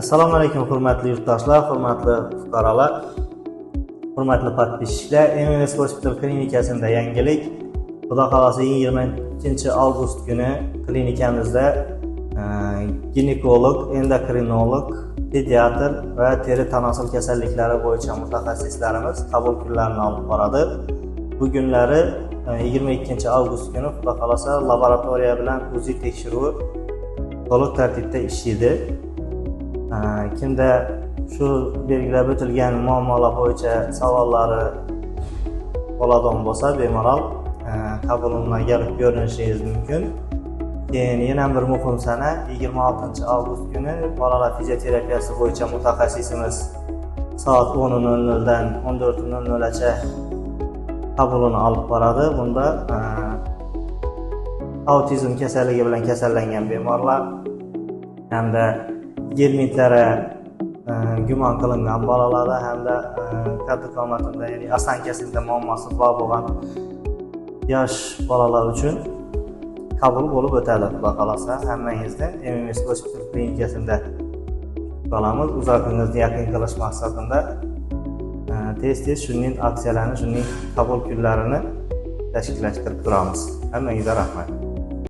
Assalomu alaykum, hurmatli yurtdoshlar, hurmatli fuqarolar, hurmatli подписчик lar. MMS Hospital klinikasida yangilik. Xudo xohlasa, 22-avgust kuni klinikamizda ginekolog, endokrinolog, pediatr va teri tanosil kasalliklari bo'yicha mutaxassislarimiz qabul kunlarini olib boradi. Bu kunlari, 22-avgust kuni, Xudo xohlasa, laboratoriya bilan УЗИ tekshiruvi to'liq tartibda ishlaydi. Kimda shu belgilab o'tilgan muammolar bo'yicha savollari bo'ladigan bo'lsa, bemalol qabulimga kelib ko'rinishingiz mumkin. Keyin yana bir muhim sana: 26-avgust kuni bolalar fizioterapiyasi bo'yicha mutaxassisimiz soat 10:00 dan 14:00 gacha qabulini olib boradi. Bunda autizm kasalligi bilan kasallangan bemorlar hamda gelmintlara gumon qilingan bolalarda hamda qaddi qomatida, ya'ni осанка sida muammosi bor bo'lgan yosh bolalar uchun qabul bo'lib o'tadi. Xudo xohlasa, hammangizni MMS Hospital klinikasida kutib qolamiz. Uzoqingizni yaqin qilish maqsadida tez tez shuning aksiyalarni, shuning qabul kunlarini tashkillashtirib turamiz. Hammangizga rahmat.